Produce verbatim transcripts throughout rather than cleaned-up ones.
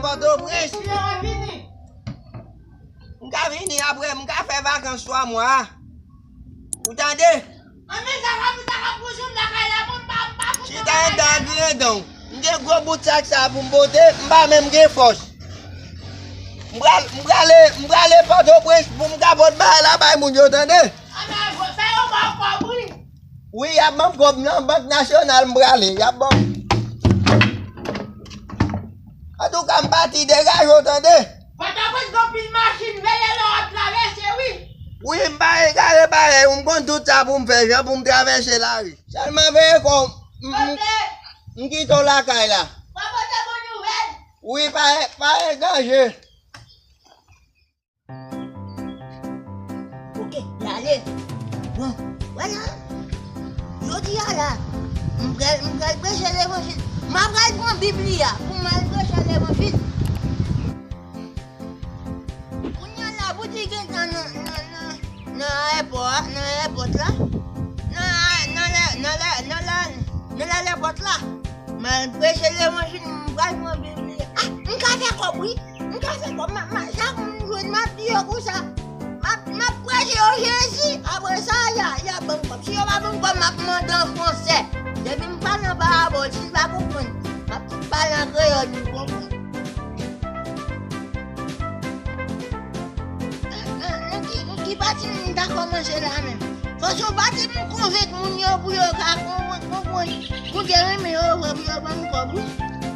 Pòtoprens. M ka vini apre, m ka fè vakans twa mwa. Ou tande? Ann men sa va, m ta ka pran jou m lakay la, mwen m pa, m pa kontan. Chita anba grendan w. M gen gwo bout sak sa pou m pote, m pa menm gen fòs. M pral, m prale, m prale Pòtoprens pou m ka pot bagay la bay moun yo, tande? Ann men, fè yo ba w kòb, wi. Wi, y ap ban m kòb nan Bank Nasyonal m prale. Y ap ban m. Antouka, m pati degaje w, tande? Pòtoprens gen anpil machin, veye lè w ap travèse, wi. Wi, m pa egare parèy ou, m konn tout sa pou m fè, jan pou m travèse lari. Sèlman veye kò w, m, m, m kite w lakay la. W ap pote bon nouvèl. Wi, pa, pa egare. Ok, l ale. Bon, vwala. Jodi a la, m pral, m pral preche levanjil. M a pral pran Bib li a pou m al preche levanjil. Kounye a la, pou di gentan nan, nan, nan, nan ayewopò a, nan ayewopò la, nan, nan, nan, nan, nan, nan, nan ayewopò la. M al preche levanjil, m pral pran Bib li a. Ah, m ka fè kòb, wi. M ka fè kòb, m, m, chak moun m jwenn, m ap di yo konsa. M ap, m ap preche yo Jezi. Apre sa, y a, y a ban m kòb. Si yo pa ban m kòb, m ap mande an fransè. Depi m pale an parabòl, si l pa konprann, m ap pale an kreyòl, li konprann. Nan, nan ki, nan ki pati m ta kòmanse la menm? Fò se yon pati m konvenk moun yo pou yo ka konprann, konprann. Moun te renmen yo vre pou yo ban m kòb, wi.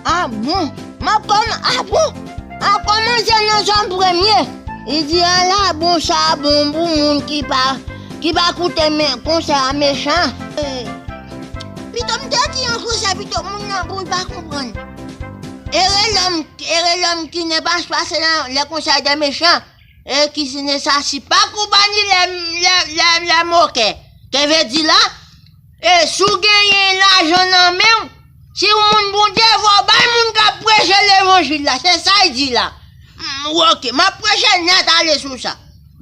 Ah bon? M ap kòm-, ah bon? M ap kòmanse nan Sòm premye. Li di, ala bon sa bon pou moun ki pa, ki pa koute men konsèy a mechan. Eh, pito m te di yon konsèy, pito moun nan pou l pa konprann. Ere lòm, ere lòm ki ne pas pase nan le konsèy de mechan. E ki sine sa si pa konpani lè, lè, lè, lè mokè. Ke vle di la, e si w genyen lajan nan men w, si w moun Bondye, fò w bay moun k ap preche levanjil la. Se sa l di la. M, oke, m ap preche nèt ale sou sa.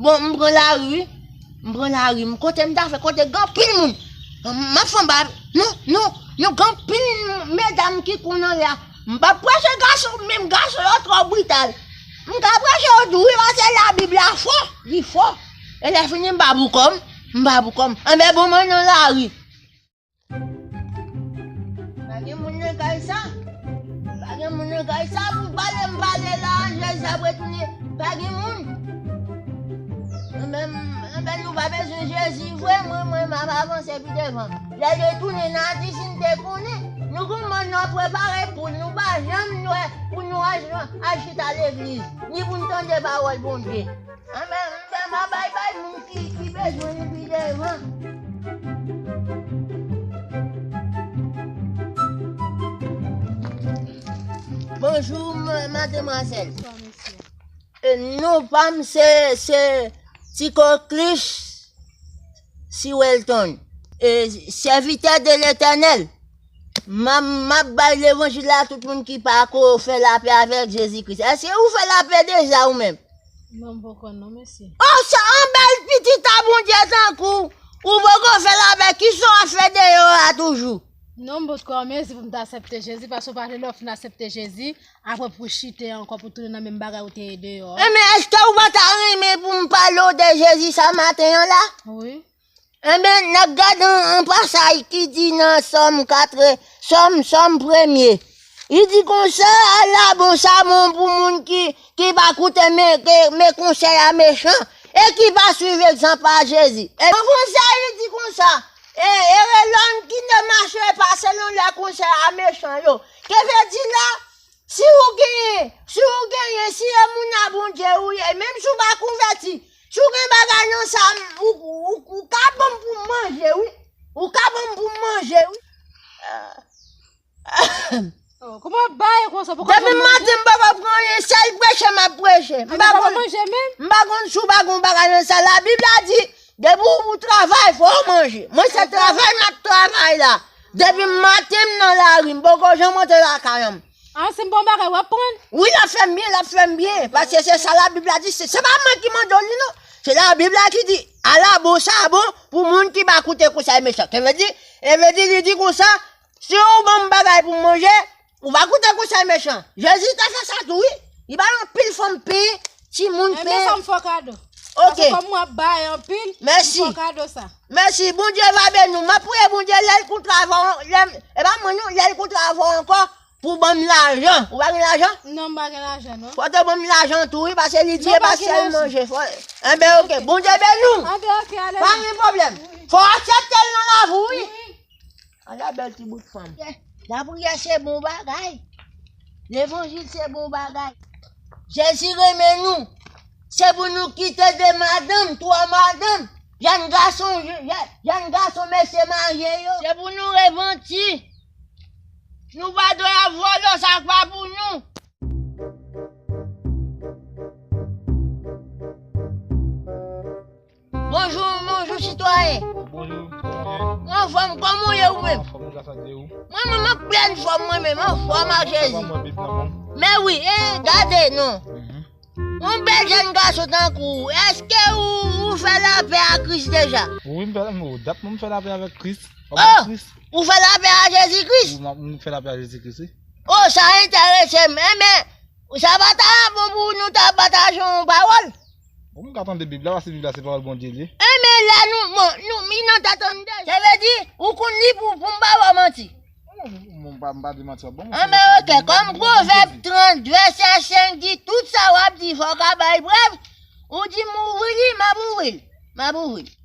Bon, m pran lari, wi. M pran lari, m kote m ta fè, kote gen anpil moun. M ap fè anba, non, non, non, gen anpil medam ki konn anlè a. M p ap preche gason, menm gason yo twò brital. M ka preche yo tou wi, paske Labib la fò, li fò. E lè fini, m pa pou kò m, m pa pou kò m. Anben, bon, mwen nan lari. Pa gen moun nan kay sa. Pa gen moun nan kay sa pou pale, m pale la, Jezi ap retounen. Pa gen moun. Anben, anben, nou pa bezwen Jezi vre, mwen, mwen, m ap avanse pi devan. Lè l retounen, n a di si n te konnen. Nou gon mòn nou ap prepare pou l, nou pa janm wè pou nou al, al chita legliz, ni pou n tande pawòl Bondye. Anben, anben, m a bay, bay moun ki, ki bezwen li pi devan. Bonjou, ma-, mademwazèl. Bonswa, mesye. E, non pa m se, se Tiko Klich Siwelton, e, sèvitè de Letènèl. M a, m ap bay levanjil la tout moun ki pa ko fè lapè avèk Jezi Kris. Èske ou fè lapè deja ou menm? Non, m poko non, mesye. Oh, se yon bèl pitit a Bondye tankou w. Ou poko fè lapè, kisa w ap fè deyò a toujou? Non, m potko an mezi pou m ta aksepte Jezi, paske w pa vle lè w fin aksepte Jezi, apre pou w chite ankò, pou w tounen nan menm bagay ou te ye deyò a. Enben, èske ou pa ta renmen pou m pale w de Jezi sa maten an la? Wi. Enben, n ap gade yon, yon pasaj ki di nan Sòm katre, Sòm, Sòm premye. Li di konsa, ala bon sa bon pou moun ki, ki pa koute men, ke, men konsèy a mechan e ki pa swiv egzanp a Jezi. E an fransè, li di konsa, e, ere lòm ki ne mache pa selon lè konsèy a mechan yo. Ke vle di la, si ou genyen, si ou genyen, si e moun a Bondye ou ye, menm si ou pa konvèti, si w gen bagay nan sa, ou, ou, ou ka ban m pou m manje, wi. Ou ka ban m pou m manje, wi. Oh, kòman w ap bay konsa? Depi maten, m pa konn anyen, sèl preche m ap preche. M pa konn manje menm? M pa konn si w pa gen yon bagay nan sa. Labib la di, depi w travay, fò w manje. Mwen, se travay m ap travay la. Depi maten, m nan lari, m poko janm antre lakay an m. Ah, si m bon bagay, w ap pran? Wi, l ap fè m byen, l ap fè m byen. Paske se sa Labib la di, se, se pa mwen ki mande w li non. Se Labib la ki di, ala bon sa bon pou moun ki pa koute konsèy mechan. Ke vle di, e vle di, li di konsa, si w ban m bagay pou m manje, Ou pa koute konsèy mechan. Jezi te fè sa tou, wi. Li bay anpil fanm pen, timoun pen. Enben sa m fè w kado. Ok. Paske kòm w ap bay anpil, m fè w kado sa. Mèsi. Bondye va beni w. M ap priye Bondye lè l kontre avè w, lè, e pa mwen non, lè l kontre avè w ankò pou ban m lajan. Ou pa gen lajan? Non, m pa gen lajan, non. Fò w te ban m lajan tou, wi, paske li di e pa sèl manje. Fò, enben, ok. Bondye beni w. Enben, ok, ale. Pa gen pwoblèm. Fò w aksepte l nan lavi w, wi. Wi. Ala bèl ti bout fanm. Lapriyè se bon bagay. Levanjil se bon bagay. Jezi renmen nou. Se pou nou kite de madanm, twa madanm. Jèn gason, jè-, jèn gason mesye marye yo. Se pou nou repanti. Nou pa dwe ap vòlò, sa k pa pou nou. Bonjou, bonjou, sitwayen. Bonjou, kòman w ye? Anfòm, kòman w ye ou menm? Anfòm, gras a Dye, ou? Mwen menm, an plèn fòm, mwen menm, anfòm ak Jezi. Men wi, e, gade, non. Mhm. Yon bèl jèn gason tankou ou, èske ou, ou fè lapè a Kris deja? Wi, m fè, m, dat mwen m fè lapè avèk Kris. Oh! Ou fè lapè a Jezi Kris? Wi, m, m fè lapè a Jezi Kris, wi. Oh, sa enterese m. Enben, sa pa ta bon pou nou ta pataje yon pawòl? Bon, m ka tande Bib la, paske Bib la se pawòl Bondye li ye. Enben, la nou, bon, nou, mi nan tèt an nou deja. Sa vle di, ou konn li pou, pou m pa ba w manti. Bon, m pa, m pa di manti w ap ban m. Anben, ok, kòm Pwovèb trannde, vèsè senk di, tout sa w ap di, fò w ka bay prèv. Ou di m ouvri li, m ap ouvri l. M ap ouvri l.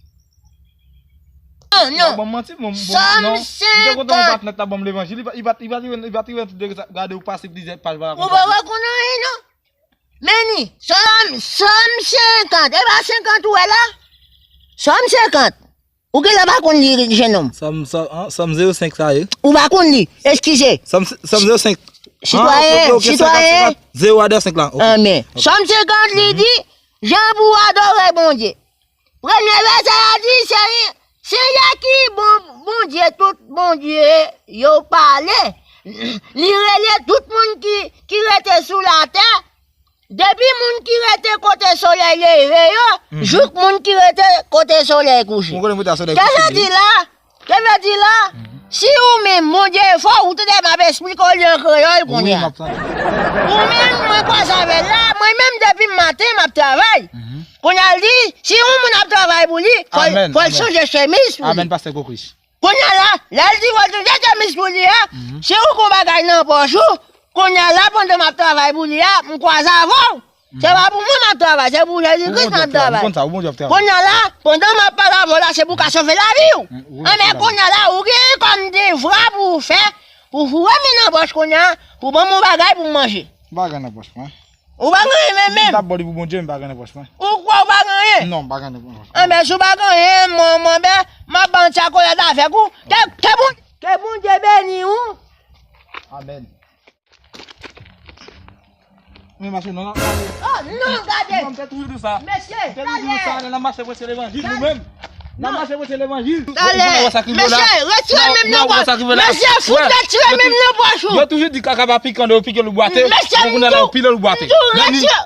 Non, non. Ou ap ban m manti, bon, bon, non. M te kontan yon patnè t ap ban m levanjil, li pa, li pa, li pa, li pa, li pa, li pa, gade ou pase plizyè paj pa rakonte. Ou pa wè konn anyen, non. Men ni, Sòm, Sòm senkant, e pa senkant ou wè la? Sòm senkant. Ou genlè pa konn li, jennonm. Sòm, Sòm, an, Sòm zewo senk sa ye. Ou pa konn li, eskize. Sòm, Sòm zewo senk. Sitwayen, ah, ok, ok, sitwayen. Senkant, senkant, zewo a dèyè senk la. Ok. Anben. Ok. Sòm senkant, li di, jan pou w adore Bondye. Premye vèsè a di, Senyè, Senyè ki bon, Bondye tout bondye yo pale. Li rele tout moun ki, ki rete sou latè, depi moun ki rete kote solèy leve yo, mhm, jouk moun ki rete kote solèy kouche. Ou konnen kote solèy kouche. Sa vle di la, Sa vle di la, mhm, si ou menm, Bondye fò, ou tande m ap esplike w li an kreyòl kounye a. Wi, m ap tande. Ou menm, mwen kwaze avè l la, mwen menm depi maten m ap travay. Mhm. Kounye a l di, si yon moun ap travay pou li, fò l, amèn, fò l, amèn, chanje chemiz pou li. Amèn, pastè Kokrich. Kounye a la, lè l di fò l chanje chemiz pou li a, mhm, si ou gon bagay nan pòch ou, kounye a la, pandan m ap travay pou li a, m kwaze avè w. Se pa pou mwen m ap travay, se pou Jezi Kris m ap travay. Kounye a la, pandan m ap pale avè w la, se pou w ka sove lavi w. Anben kounye a la, ou gen kòm devwa pou w fè, pou w foure men nan pòch kounye a, pou ban m yon bagay pou m manje. M pa gen nan pòch mwen. Ou pa gen anyen menm menm. M t ap ba w li pou Bondye, m pa gen nan pòch mwen. Ou kwè w pa gen anyen? Non, m pa gen nan pòch mwen. Anben si w pa gen anyen, mwen, mwen, ben, m ap ba w ti akolad avèk ou. Ke, ke Bon-, ke Bondye beni w. Amèn. Men mache non, non. Oh, non, gade. Non, m te toujou di sa. Mesye, m te toujou di sa, talè, lè n ap mache preche levanjil, nou menm. N ap mache preche levanjil. Talè. Ou, ou wè sa k rive w la? Mesye, retire men m nan pòch. Mesye, fout retire men m nan pòch ou. Yo toujou di kaka pa pike, yo pike l ou bwate. Mesye, m tou, m tou retire.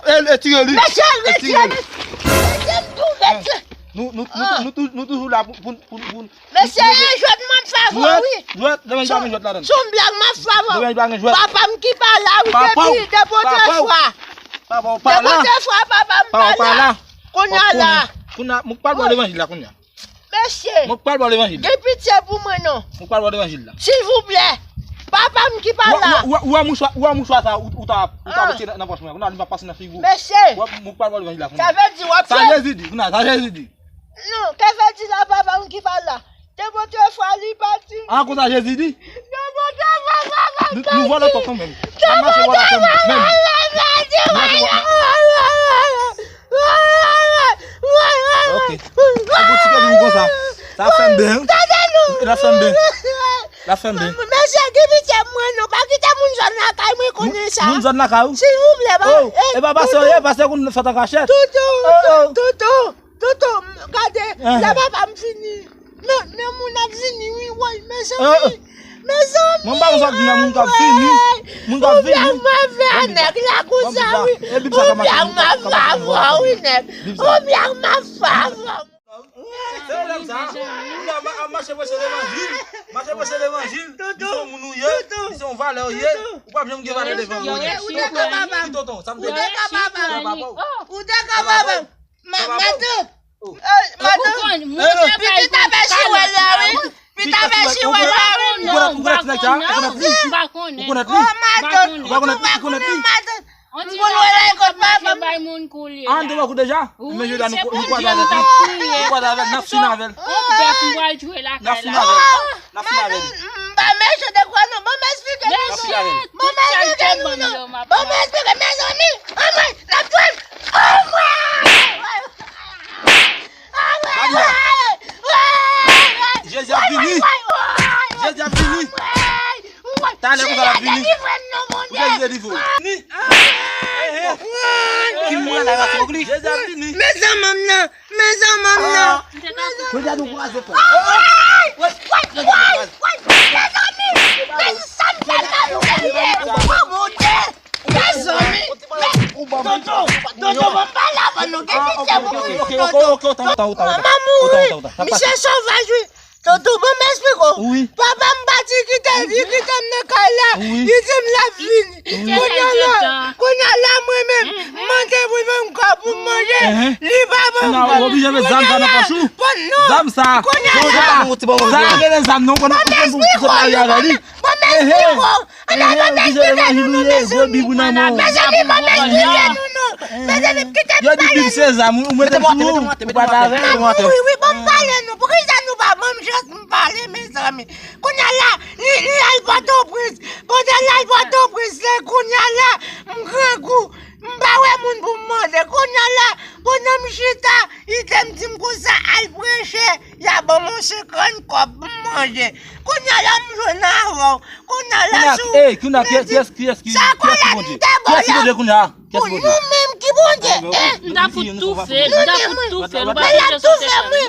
Mesye, retire men. Mesye, m tou retire. Nou, nou, nou, nou, nou, nou toujou la pou, pou, pou, pou Mesye, e jwèt m ap fè avè w, wi. Jwèt, jwèt, demen pa gen jwèt ladan. Se yon blag m ap fè avè w. Demen pa gen jwèt. Papa m ki pa la, wi, depi, depi otrefwa. Papa w pa la. Depi otrefwa, papa m pa la. Kounye a la. Kounye a, mwen k pral ba w levanjil la, kounye a. Mesye. Mwen k pral ba w levanjil la. Gen pitye pou mwen, non. Mwen k pral ba w levanjil la. Silvouplè. Papa m ki pa la. Ou wè, ou wè, ou wè mouchwa, ou wè mouchwa sa, ou, ou ta, ou ta retire nan, nan pòch mwen. Kounye a, li pa pase nan figi w. Mesye. Ou wè, mwen k pral ba w levanjil la, kounye a. Sa vle di, w ap fè. Sa Jezi di, kounye a, sa Jezi di. Non, ke vle di la, papa m ki pa la. Depi otrefwa li pati. A, konsa Jezi di. Depi otrefwa papa m pati. Nou, nou vòlò tonton menm. Depi otrefwa papa m pati. Ok. Ak yon ti kè vin konsa. Sa ap fè m byen, wi. Tande nou. L ap fè m byen. L ap fè m byen. Mesye, gen pitye mwen non. Pa kite moun zòn lakay mwen konnen sa. Moun zòn lakay ou? Silvouplè, ba. Oh, e pa pastè, e pastè konn fèt an kachèt. Toutou, toutou. Toutou, m, gade, lè papa m fini, men, men moun ap vini, wi, woy, mezanmi, mezanmi. Mwen pa bezwen di nan moun k ap vini, moun k ap vini. Ou byen m ap fè a nèg la konsa, wi. Ou byen m ap fè avè w, wi, nèg. Ou byen m ap fè avè w. E lè sa, ou la ma- ap mache preche levanjil, mache preche levanjil, li se yon moun ou ye, li se yon valè ou ye, ou p ap janm gen valè devan Bondye. Ki tonton, sa m te di? Ou te ka papa w. Ou te ka papa w. Matant. Matant. Pitit avè chiwèl la, wi. Pitit avè chiwèl la, wi. Ou konnen ti nèg sa? Ou konnen li? Ou konnen li? Ou pa konnen li? Ou pa konnen li? Ou konnen li? Matant. M konn wè la ekòt papa m. An, te wè kou deja? Men jodi a nou nou kwaze avè l. Nou kwaze avè l, n ap fin avè l. N ap fin avè l. N ap fin avè l. M pa mechan de kwa non. Ban m esplike nou non. Ban m esplike nou non. Ban m esplike, mezanmi. Anmwey, n ap jwenn. Anmwey! Anmwey! Jezi ap vini. Jezi ap vini. Talè konsa l ap vini. Pou Jezi delivre w. Ni. Ki mwen la, la, Jezi ap vini. Men zanmi m nan. Men zanmi m nan. Jodi a nou kwaze kò. Woy! Woy! Woy! Mezanmi! Men sa m fè la, nou fè l. Oh, mon Dieu! Mezanmi! Tonton! Tonton, ban m pale avè nou. Gen pitye pou mwen, tonton. Manman mouri. Misye sovaj, wi. Tonton, ban m esplike w. Papa m pati kite, li kite m nan kay la. Li di m l ap vini. Kounye a la, kounye a la, mwen menm, m mande pou l ban m kòb pou m manje. Li pa ban m kòb. Ou oblije met zam sa nan pòch ou. Zam sa. Kounye a la. Sa a rele zam non, ou konn, ou konn pou se pale avè li. Ban m esplike w. Ann, ban m esplike nou non, mezanmi. Mezanmi, ban m esplike nou non. Mezanmi, kite m pale nou. Yo di Bib se zam, ou mete l sou ou, ou pa ta avè l. Wi, wi, ban m pale nou. Poukisa nou pa ban m chans m pale, mezanmi? Kounye a la, li, li al Pòtoprens. Pandan l al Pòtoprens la, kounye a la, m grangou. M pa wè moun pou m mande. Kounye a la, pandan m chita, li te m di m konsa, al preche, y a ban m yon senkant kòb pou m manje. Kounye a la, m jwenn avè w. Kounye a la, sou. Ey, kounye a, kiyès, kiyès ki, kiyès ki Bondye? Kiyès ki Bondye kounye a? Kiyès ki Bondye? Nou menm ki Bondye. M ta fout toufe, m ta fout toufe. Nou pa toufe, wi.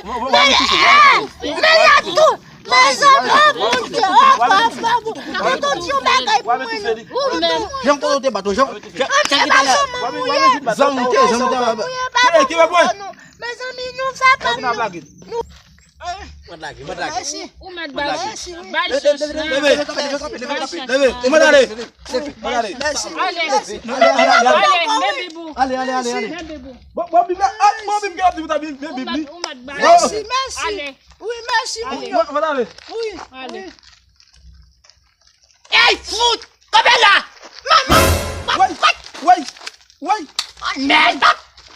Men l ap tou. Mezanmi, oh Bondye, oh papa, Bondye, tonton di yon bagay pou mwen non. Tonton. Jan kote w te bat ou, Jan? Jan ki talè. Zanmi te, zanmi te. Mezanmi, nou fè pa nou. Mèt lage, mèt lage. Ou mèt ba l chans la. Ba l chans la. Leve, leve, leve, leve. Ou mèt ale. Mèt ale. Ale, ale, men Bibou. Ale, ale, ale, ale. Men Bibou. Bon, bon, Bib la, ah, bon, Bib ki ap di pou ta Bib, men Bib li. Ou mèt ba l. Mèsi, mèsi. Ale. Wi, mèsi. Ale. Mwen, mwen ale. Wi. Ale. Ey, fout! Kanpe la! Manman! Woy! Woy! Woy! Oh, mèd!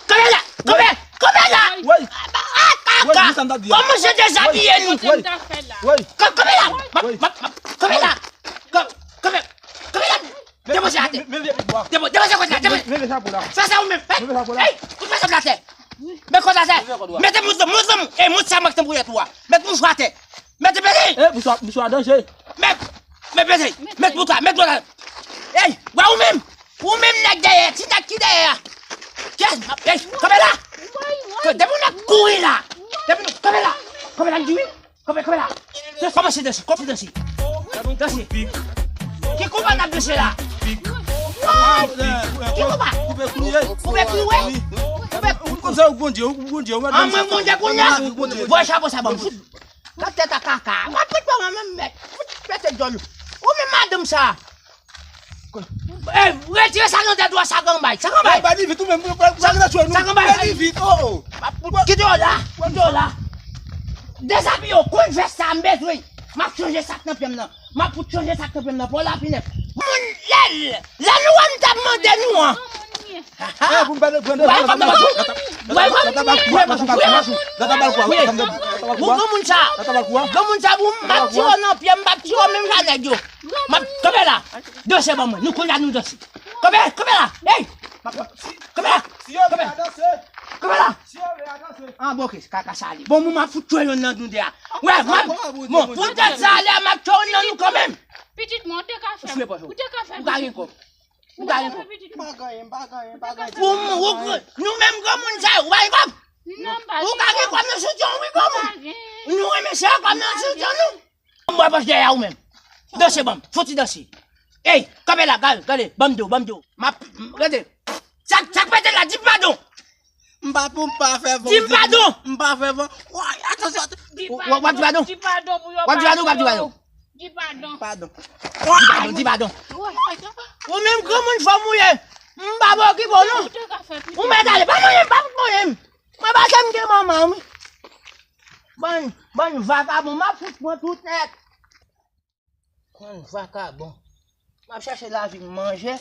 Kanpe la! Kanpe! Kanpe la! Woy! Ah, kaka! Woy, kòman se dezabiye nou? Woy! Woy! Kanpe la! Kanpe la! Kanpe! Kanpe la! Depoze atè. Depoze kòd la. Depoze. Fè sa ou menm. Ey! Ou fè sa atè. Met kòd la atè. Mete mout, mout, mout. Ey, mout sa mwen ki te pou yè tou a. Met mouchwa atè. Mete pete. Ey, mouchwa, mouchwa danje. Met, met pete. Met mout la, met mout la. Ey, wè ou menm. Ou menm nèg dèyè, ti nèg ki dèyè a. Kiyès? Ey, kanpe la. Depi ou nèg kouri la. Depi nou, kanpe la. Kanpe la, m di wi. Kanpe, kanpe la. Kòmanse danse, kòmanse danse. Danse. Ki konba n ap danse la? Woy! Ki konba? Koupe klouwe. Koupe klouwe? Koupe. Ou konn sa ou Bondye, ou Bondye, ou mèt. An mwen Bondye kounye a. Voye chapo sa ban m. Fout. Gad tèt a kaka. W ap met pa mwen menm mèt. Fout pete djòl. Ou menm madanm sa. Ey, retire sa nan tèt ou a, sa kanbay, sa kanbay. Bay li vit ou menm, sa kanbay. Bay li vit, oh, oh. Kite yo la, kite yo la. Dezabiye yo, kounye vès sa m bezwen. M ap chanje sa k nan pye m nan. M ap fout chanje sa k nan pye m nan, pou lapinèt. Moun lè, lè nou wè m t ap mande nou an. Ey, pou m pale, pou m pale. Ou granmoun sa, ou granmoun sa, pou m, m ap tire w nan pye, m p ap tire w menm jan nèg yo. M ap kanpe la. Danse ban mwen. Nou kounye a nou danse. Kanpe, kanpe la. Ey! Kanpe la. Kanpe. Kanpe la. Ah, bon, ok, kaka sa ale. Bon, moun, m ap fout tchwe youn nan nou de a. Wè, m ap, bon, pou tèt sa ale, m ap tchwe youn nan nou kanmenm. Pitit mwen, ou te ka fè. Ou te ka fè. Ou ka gen kòb. Ou ka gen kòb. M pa genyen, m pa genyen, m pa genyen. Pou m, ou, nou menm granmoun sa yo, ou pa gen kòb. Ou ka gen kòb nan soutyen w, wi, granmoun. Nou renmen se kòb nan soutyen nou. Mwen pòch dèyè ou menm. Danse ban m. Fouti danse. Ey, kanpe la, gade, gade, ban m di w, ban m di w. M ap, gade. Sa, sa k pete la, di m padon. M pa pou m pa fè van. Di m padon. M pa fè van. Woy, atansyon. Di W- w- w ap di padon? Di padon pou yo. W ap di padon, w ap di padon? Di padon. Padon. Di padon, di padon. Ou menm granmoun fò m ou ye. M pa pou okipe w non. Ou te ka fè pito. Ou mèt ale, pa manyen m, pa fout manyen m. Mwen pa janm gen manman wi. Bann, bann vakabon, m ap fout pran tout nèt. Bann vakabon. M ap chache lavi m manje.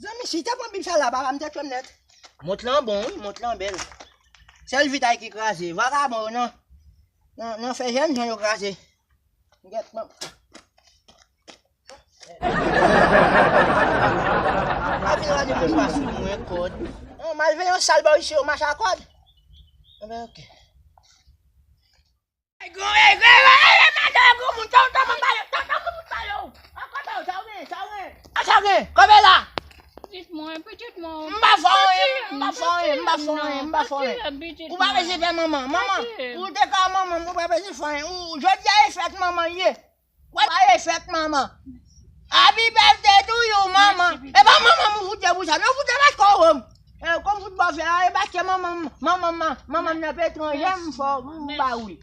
Zanmi, si te pran Bib sa la, papa m te tchwe m nèt. Mont lan bon wi, mont lan bèl. Sèl vitay ki kraze. Vakabon yo nan, nan, nan fè jèn jan yo kraze. Gèt mwen. Pa vin rale mouchwa sou mwen kòd. Non, m al veye yon sal bò isi yo mache a kòd. Enben, oke. Ey, gran, ey, gran, ey, ey, ey, madan, gran moun, tantan, tantan, tantan, tantan, tantan, tantan, sa w gen, sa w gen, sa w gen, sa w gen, kanpe la. Pitit mwen, pitit mwen. M pa fè anyen, m pa fè anyen, m pa fè anyen, m pa fè anyen. Ou pa bezwen fè manman, manman, ou te ka manman, ou pa bezwen fè anyen. Ou, jodi a e fèt manman ye. Wè pa e fèt manman. Happy birthday to you, manman. E pa manman m fout ye pou sa. Non, fout ye baske w wè m. E, kòm fout bò fè a, e baske manman m, manman m, manman m nan peyi etranje, m fò, m ba wi.